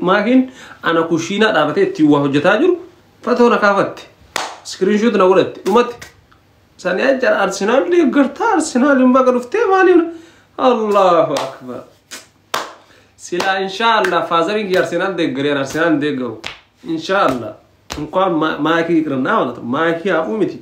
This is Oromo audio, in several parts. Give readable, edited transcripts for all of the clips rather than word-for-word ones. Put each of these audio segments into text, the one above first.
Maakiin ana kushiinaa dhaabatee ittiin waa hojjetaa jiru fatoo na kaafatte. Screenshot na godhatte dhumatti. Sani ajjara Arsenaal deeggartaa, Arsenaal hin baga dhuftee maaliif? Allahu akbar. Silaa inshaallah faazariin kiyya Arsenaal deeggaree, Arsenaal hin deeggaru. Inshaallah. እንኳን maakii ይቅርና ማለት ነው, maakii hafuu miti.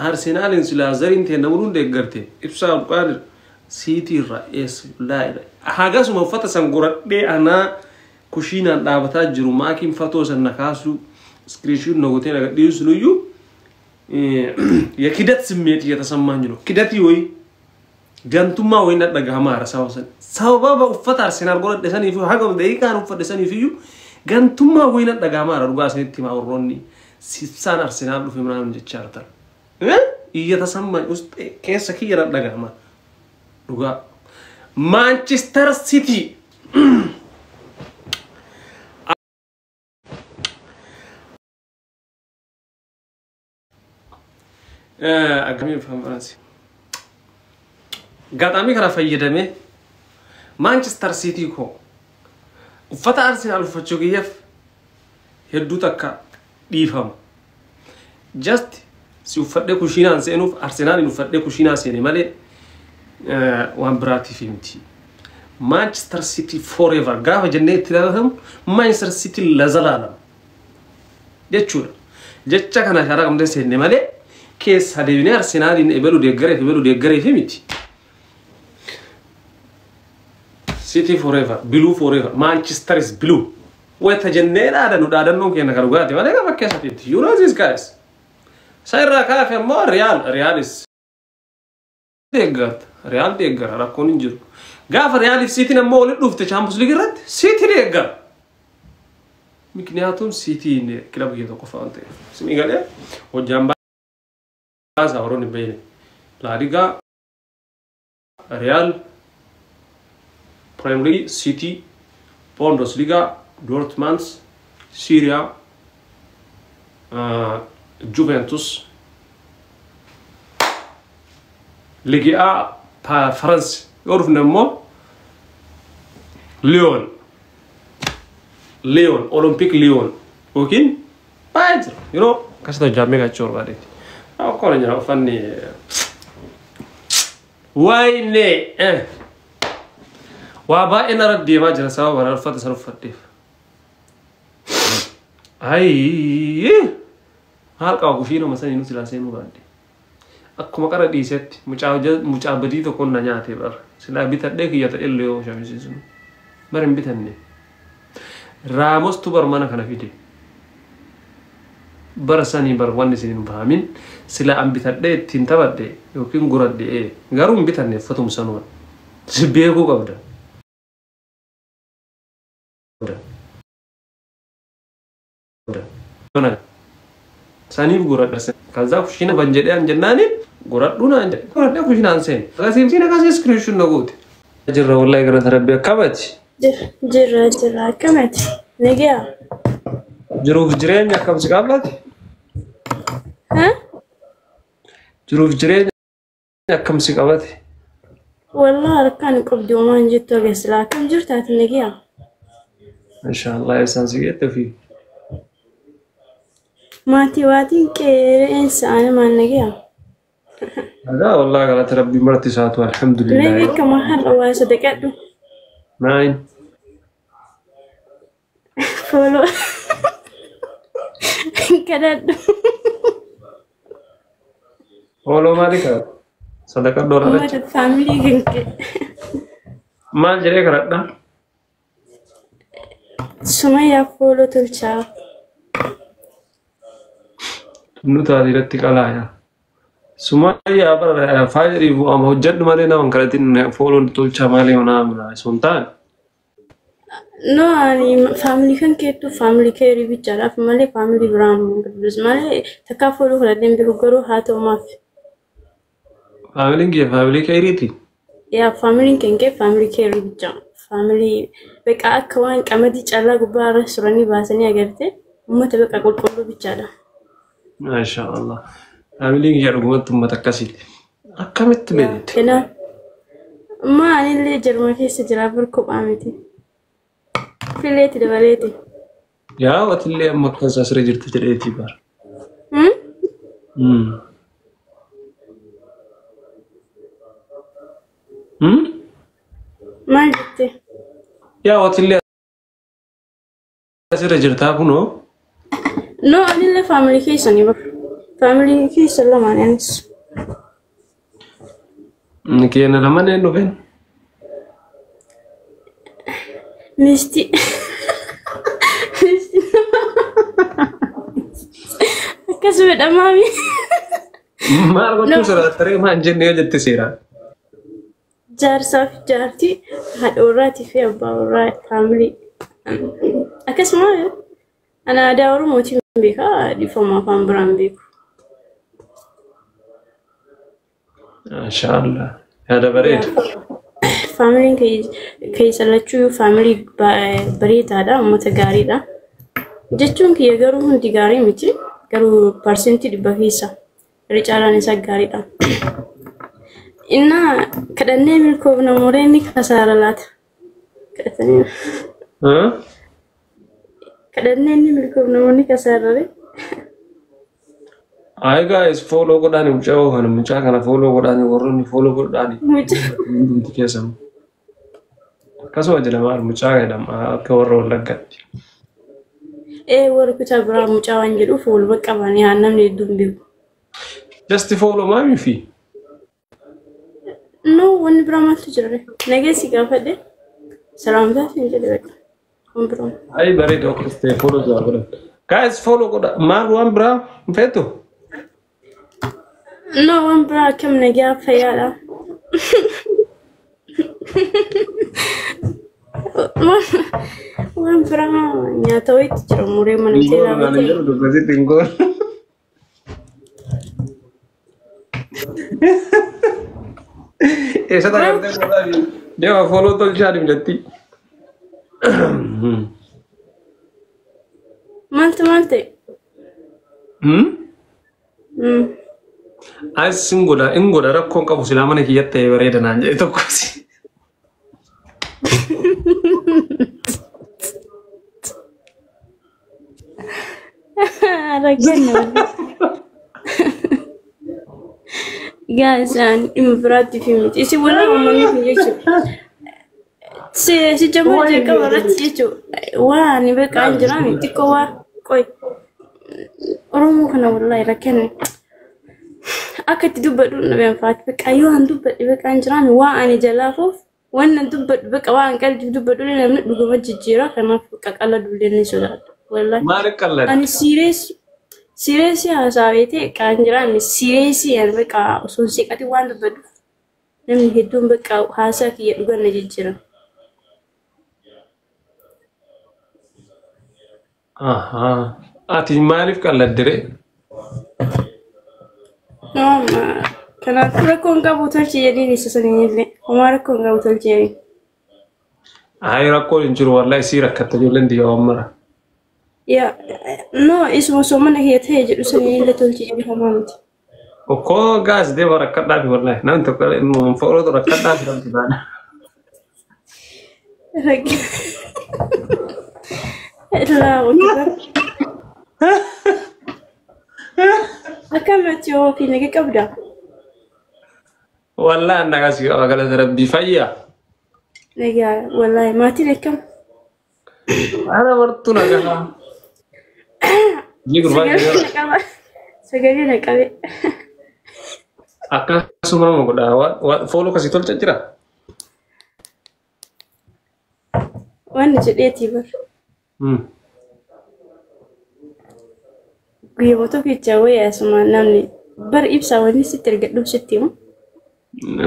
Arsenaalin silaa zariin ta'e namni hundi deeggarte, Ibsaa Abqaadir Siitii irraa eessa laa hagasuma uffata san godhadhee anaa kushiinaan dhaabataa jiru maakiin fatoo san na kaasuu screenshot na gootee na gadhiisu iyyuu የክደት ስሜት እየተሰማኝ ነው። ክደት ወይ gantummaa wayi na dhagahamaara sababa san. Sababa uffata Arsenaal godhadhe saniif, haga daqiiqaan uffadhe saniif iyyuu gantummaa wayi na dhagahamaara. Dhugaa isinitti himaa, warroonni sibsaan Arsenaal dhufe ምናምን jechaa jirtan. እየተሰማኝ ውስጥ keessa kiyya na dhagahama dhugaa. Manchester City akkamii Faransi. Gaxaamii kana fayyadamee Manchester City koo uffata Arsenaal uffachuu kiyyaaf hedduu takka dhiifama. Just si uffadhee kushiinaan seenuuf Arsenaaliin uffadhee kushiinaa seene malee waan biraatiif miti. Manchester City forever gaafa jennee itti ilaalamu, Manchester City ለዘላለም jechuudha. Jecha kana karaa qabdee seenne malee keessa deebinee Arsenaaliin ebelu deeggareef ebelu deeggareef miti. City forever, blue forever, Manchester is blue. Wayita jennee dhaadannu dhaadannoon keenya kan dhugaati malee kan fakkeessatiitti. You know these guys. Isa irraa kaafe immoo Real, Realis deeggarta. Real deeggara, rakkoon hin jiru. Gaafa Realiif Cityn ammoo walitti dhufte Champions League irratti City deeggara. ምክንያቱም Cityn kilaba kiyya tokko waan ta'eef. Isinii galee hojjaan baasaa warroonni hin beekne. La Liga, Real, Premier League, City, Bundesliga, Dortmund, Serie A, Juventus, Ligue A, France yoo dhufne immoo Lyon, Lyon, Olympic Lyon yookiin baay'ee jira. Yeroo akkasitti hojjaammee gachuu barbaadeeti. Akkuma jira uffanni wayne waa baay'ee narra deemaa jira sababa bara uffata san uffadheef. Ayii maal qaba kushiinuma sanii nu silaa seenuu baadde. Akkuma qara dhiisetti mucaa badii tokkoon na nyaate bara. Silaa bitadhee kiyya ta'e illee yoo shamisiisu. Bara hin bitanne. Raamostu bar mana kana fide. Bara sanii bar wanni isin hin fahamin sila an bitadhee ittiin taphadhe yookiin guradhe, garuu hin bitanne, uffatum sanuma. Si beekuu qabda. Saniif guradha. ከዛ kushiina ban jedhee an jennaani guradhuu naan jedhe. Guradhee kushiinaan seene. Akkasii akkasii screenshot na goote. Jirra wallahi, galata rabbi, akkamati? Jirra jirra, akkamati? Nagaa? Jiruuf jireenya akkam si qabate? Jiruuf jireenya akkam si qabate? Wallah harkaan qabdi, homaan jettu agarsiisa. Akkam jirta ati, nagaa? Inshaallah, eessaan si geette ofii? Maatii waatiin qeereen sa'anii maal, nagaa? Nagaa wallahi, galata rabbii marti isaatu Mee alhamdulillah. Beekama har'a waa sadaqadhu. Nine. Follow. Kadhadhu. Follow maali kadhadhu? Sadaqadhu dhola. Uummata faamilii kan kee. Maal jedhee kadhadha? Sumayyaa follow tolchaa. Nu taate irratti qalaaya. Sumayyaa bara faayidii bu'ama hojjedhu malee nama hin kadhatin, follow tolchaa malee manaa mana sun taane. No, ani faamilii kan keettu faamilii keerii bichaadhaaf malee faamilii biraan malee takkaa follow kadhadheen beeku, garuu haa ta'u maaf. Faamiliin kiyya faamilii keeriiti. Yaa, faamiliin kan kee faamilii keerii bichaa. Faamilii beekaa akka waan qamadii callaa gubbaa irra suranii baasanii agarte, uummata beekaa qulqulluu bichaadha. Maasha Allah. Faamiliin kiyya dhugumatti uummata akkasiiti. Akkamitti beekte? Kanaaf maa anillee jarma keessa jira bar, kophaa miti. Fileeti dabaleeti. Yaa watillee amma akkas asirra jirti jedheetii bara. Hmm? Hmm. Hmm? Maal jette? Yaa watillee asirra jirtaa kunoo. No, anillee family keessanii bar. Family keessa lamaan anis. Keenya lamaan een dhufeen. Misti. Misti. Akkasuma maami. Maal gochuu sodaattaree maan jennee yoo jette seera. Jaarsaa fi jaartii, haadha warraatii fi abbaa warraa, family. Akkasuma ana aadaa Oromootiin beekaa, dhiifama, afaan biraan beeku. Maashaallah. Yaada bareeda. Familyn keessa lachuu family bareedaadha, uummata gaariidha. Jechuun kiyya garuu hundi gaarii miti. Garuu 100% keessa irra caalaan isaa gaariidha. Innaa kadhannee milkoofna mureen kasaara laata? Kadhatanii kadhannee inni milkoofna ni kasaarare. Hi guys, follow godhaani mucaa kana, mucaa kana follow godhaani, warroonni follow godhaani. Mucaa. Hundumti keessan. Akkasuma jedhama, mucaa jedhama akka warra Wallaggaatti. Ee, warri kutaa biraa mucaa waan jedhuuf wal bakka qabanii haa namni hedduun beeku. Just follow maamii fi. No, wanni biraa maaltu jira? Nageessi gaafadhe. Salaamtaa siin jedhe beeku. Waan biraa. Ay, bareeda, akkas ta'e follow jaa godhan. Guys, follow godha. Maal, waan biraa hin feetu? No, waan biraa akkam, nagaa fayyaadha. Waan biraa nyaata wayiitu jira muree mana Hin goonu teelaa naan hin bitee. jedhu, dubbasitti hin goonu. Eessatti agartee godhaani? Deema, follow tolchaa jetti. Maaltu maal ta'e? Hmm? As hin godha, hin godha, rakkoon qabu, silaa mana kiyyatti ta'e bareeda naan jedhe tokkos. Rakkanna. Guys, ani dhimma biraatti fi miti. Isin walaa uummanni kun jechuudha. Si jammaa jalqaba irratti jechuudha. Waa ani beekaa hin jiraame xiqqoo waa qoy. Oromoo kana wallaahi rakkanne. Akka itti dubbadhu na beekfaati. Beekaa yoo an dubbadhe beekaa hin jiraame, waa ani jalaafuuf waan an dubbadhu beekaa, waa an qalbii dubbadhu namni dhuguma jijjiira, kanaaf qaqala dullee ni sodaadha. Wallaahi. Maal qalladi? Ani serious serious haasaa beetee kan jiraame serious ani beekaa osoo hin seeqatin waan dubbadhu namni hedduun beekaa haasaa kiyya dhugan na jijjiira. Ahaa. Ati maaliif qalladde? Kanaafuu rakkoon qabu, tolchi jedhiin isa saniin illee homaa rakkoon qabu, tolchi jedhiin. Ayi, rakkoon hin jiru, wallahi sii rakkatta ijoolleen biyya waan mara. Yaa, no, isuma osoo mana kiyya ta'e jedhu saniin illee tolchi jedhi, homaa miti. Okkoo gaas deema, rakkadhaafi, wallahi namni tokko foolootu rakkadhaafi namni taana. Irraa hojjetan. Akkamatti yoo fi naga qabda? Wallahi nagaa si qaba, galata rabbii, fayyaa. Nagaa wallahi, maatiin akkam? Ana martuu nagaa. Ni gurbaa Sagalee na qaba. Sagalee na qabe. Akkasuma nama godha. Follow kasii tolcha jira. Waan jedheetii bar. Guyyaa tokkicha wayii asuma namni bar ibsaa wanni sitti ergadhuuf sitti himu.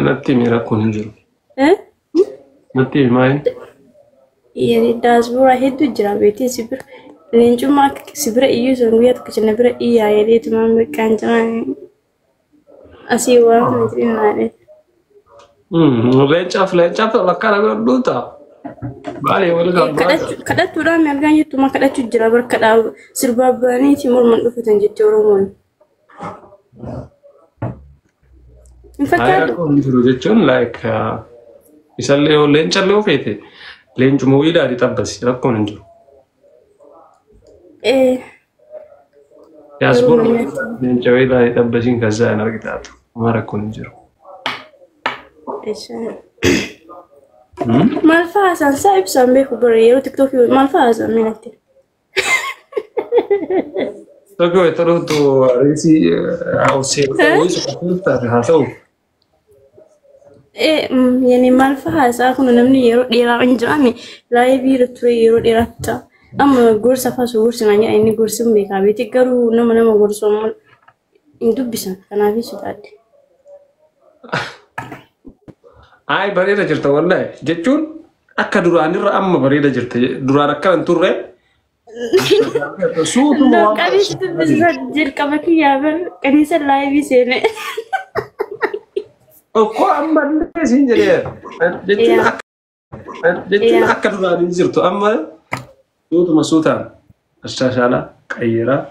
Natti himi, rakkoon hin jiru. Eh? Natti himi, maali? Yani daasbuuraa hedduu jira beektee, si bira leencummaa akka si bira iyyuu sun guyyaa tokkicha na bira iyyaa jedheetu maan beekaan jiraan asii waan kana jedhin naadhe. Leencaaf leencaaf bakka nama dhuuta. Baay'ee wal gabbaa. Kadhattuudhaan mirgaan jettu maa kadhachuu jira bar, kadhaa sirbaa ba'aniiti morman dhufatan jette Oromoon. Hin Ayi, fakkaatu. rakkoon hin jiru jechuun like isallee yoo leencallee yoo feete Leencuma wayii ilaali xabbasi rakkoon hin jiru. Ee. Diyaaspoora leenca wayii ilaali xabbasiin kan isaan argitaatu. Homaa rakkoon hin jiru. Maal fa'aa isaan saa ibsaan beeku bara yeroo tiktookii maal fa'aa isaan minatti. Tokko itti reesii haa ta'u. Yani maal fa'aa isaa kun namni yeroo dheeraa hin jedhame laayivii irra ture yeroo dheeraa ta'a. Amma gorsa fasu gorsi naan jedha inni gorsi hin beekaa beeti garuu nama nama gorsu ammoo hin dubbisan kanaaf sodaadhe. Ayi bareeda jirta wallahi jechuun akka duraanirra amma bareeda jirta duraan akkana hin turre. Suutuma waan Qabeessi dubbisan jalqaba kiyyaa bar qaniisa laayivii seene. Okkoo ammallee siin jedheera. Jechuun akka duraan hin jirtu amma suutuma suutaan ashaashaalaa qayyiraa.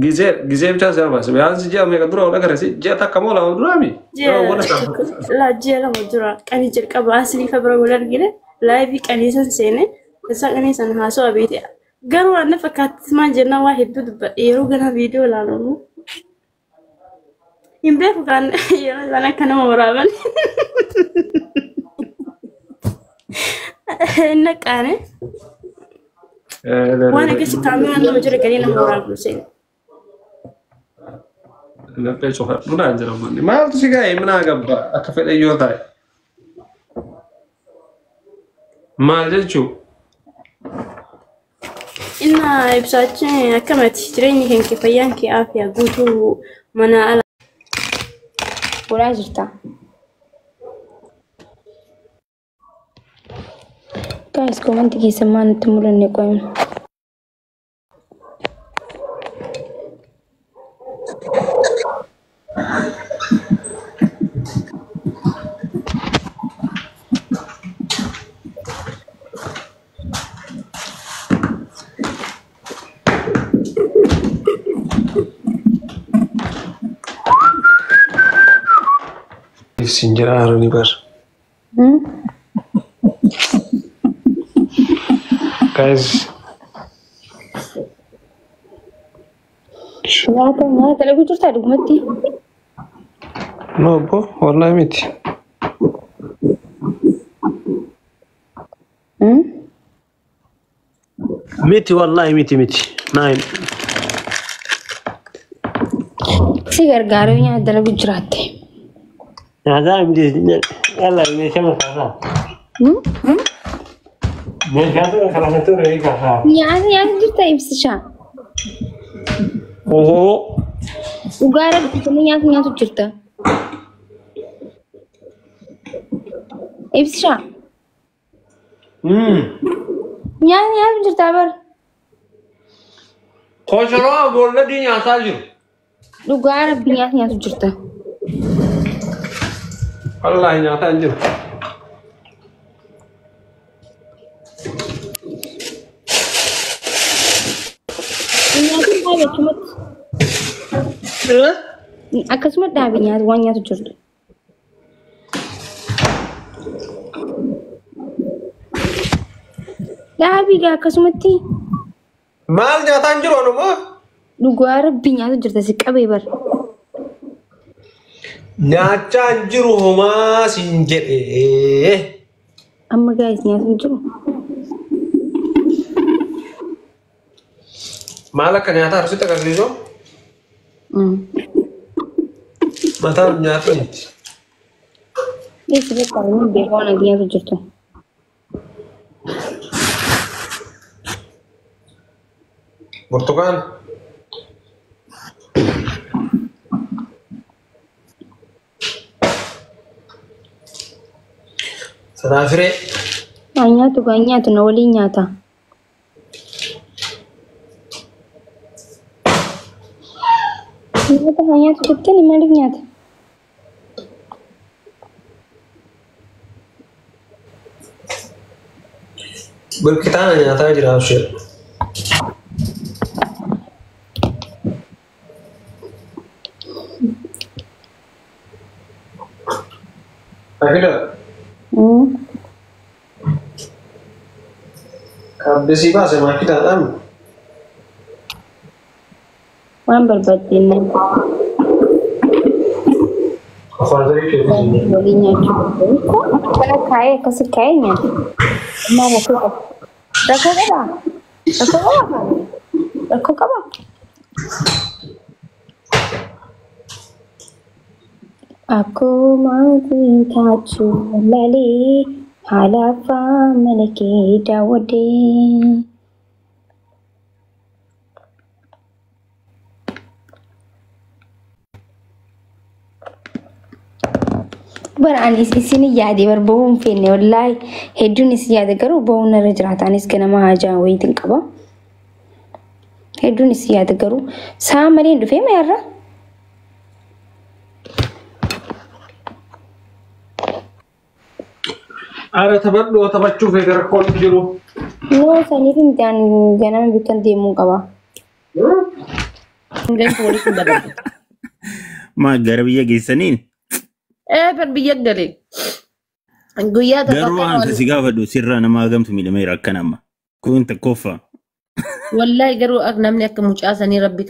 Gizee bichaa si barbaachisa. Yaansi ji'a meeqa dura wal agarre ji'a takka moo lama duraami? Laa ji'a lama dura qanii jalqaba asliifa bira wal argine laayivii qaniisan seene isaa qaniisan haasawaa beete. Garuu waan fakkaatti maal jennaan waa hedduu dubbadhe yeroo gana viidiyoo ilaalamu. Hin beeku kan yeroo isaan akka nama waraaban. Inni qaane. Waan akkasii kaameraan nama jira galii nama waraabu seene. Laphee cufadhu naan jira manni. Maaltu si ga'e minaa gabba akka fedhe yoo ta'e. Maal jechuu? Inna ibsaachi akkamati jireenyi kan kee fayyaan kee aafiyaa guutuu mana ala. Godhaa jirta. Guys, komantii keessa maal nutti mul'anne qo'ame? Siin jira harooni bar. Guys. Nyaata nyaata dalaguu jirtaa dhugumatti? No obbo wallahi miti. Miti wallahi miti miti. Nine. Si gargaaruu nyaata dalaguu jiraatte. Nyaataa miti. Yalla meeshaa kaasaa. Meeshaa kana ture kaasaa. Nyaata nyaata jirta ibsishaa. Ohoo. Dhugaa rabbi nyaata nyaatu jirta. Ibsishaa. Nyaata nyaatu jirta bar. Koshoroo boolladii nyaataa jiru. Dhugaa rabbi nyaata nyaatu jirta. Wallahi nyaataa hin jiru. Nyaatiin dhaabe achumatti. Akkasuma dhaabe nyaata waan nyaatu jirtu. Dhaabii gaa akkasumatti. Maal nyaataa hin jiru anumaa? Dhugaa rabbi nyaata jirta si qabee bar. Nyaachaa hin jiru homaa siin jedhee. Amma gaayis nyaata hin jiru. Maal akka nyaataa arsitti agarsiisu? Mataan nyaata miti. Dhiisi bakka inni beekaa waan ati nyaatu jirtu. Burtukaan. Sanaafiree. Haa nyaatu gaa nyaatu na waliin nyaata. Nyaata haa nyaatu jettani maaliif nyaata? Burkitaana nyaataa jira abshee. Akida. Adda sii baase maakinaadhaan. Waan barbaadde Afaan keetii. Waliin nyaachuu barbaadu. Kana kaayee akkasi kaayee nyaata. Ammaa rakkoo qaba. Rakkoo qabaa? Rakkoo qabaa? Rakkoo qabaa? Akkuma taatu laalee haala afaan mana kee daawwadhee. Bara ani isin yaade bar bahuu hin feenne, wallaahi hedduun isin yaade, garuu bahuun irra jiraata. Anis ganama haajaa wayiitiin qaba. Hedduun isin yaade, garuu sa'a malee hin dhufee mayarra. Ara taphadhu, taphachuu feete rakkoon hin jiru. No, saniif miti, ani ganama bikkan deemuu qaba. Hangeen poolisiin dabaltu. Maa gara biyya geessaniin? Ee, bar biyya galee. Guyyaa tokko Garuu akkana waan si gaafadhu, sirraa nama hagamtu miidhameera akkana amma. Kun tokkoffaa. Wallaahi garuu namni akka mucaa sanii rabbi